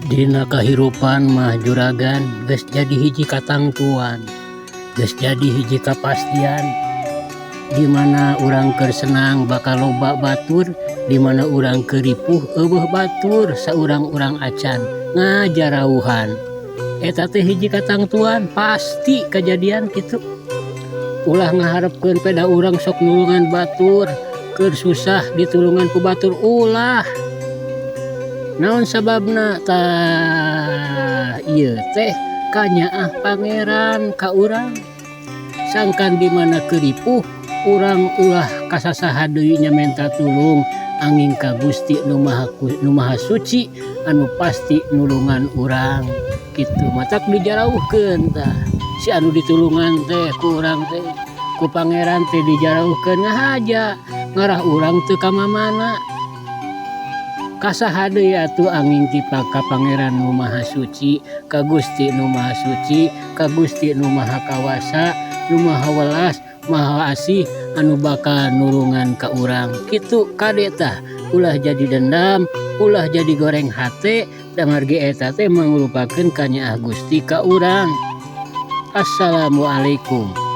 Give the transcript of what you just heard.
Dina kahirupan mah juragan, geus jadi hiji katangtuan, geus jadi hiji kapastian. Di mana urang keur senang bakal loba batur, di mana urang keur ripuh euweuh batur saurang-urang acan ngajarauhan. Eta teh hiji katangtuan, pasti kejadian kitu. Ulah ngaharepkeun peda urang sok nulungan batur, keur susah ditulungan ku batur, ulah. Naon sababna? Tah, ieu teh kanyaah Pangeran ka urang. Sangkan di mana keur ripuh urang ulah kasasaha deui nya menta tulung anging ka Gusti nu Maha, nu Maha Suci anu pasti nulungan urang kitu. Matak dijarauhkeun tah si anu ditulungan teh ku urang teh, ku Pangeran teh dijarauhkeun, ngahaja ngarah urang teu ka mamana, kasaha deui atuh anging ti ka Pangeran nu Maha Suci, ka Gusti nu Maha Suci, ka Gusti nu Maha Kawasa, nu Maha Welas, Maha Asih, anu bakal nulungan ka urang kitu. Kade tah, ulah jadi dendam, ulah jadi goreng hate, da margi eta teh mangrupakeun kanyaah Gusti ka urang. Assalamualaikum.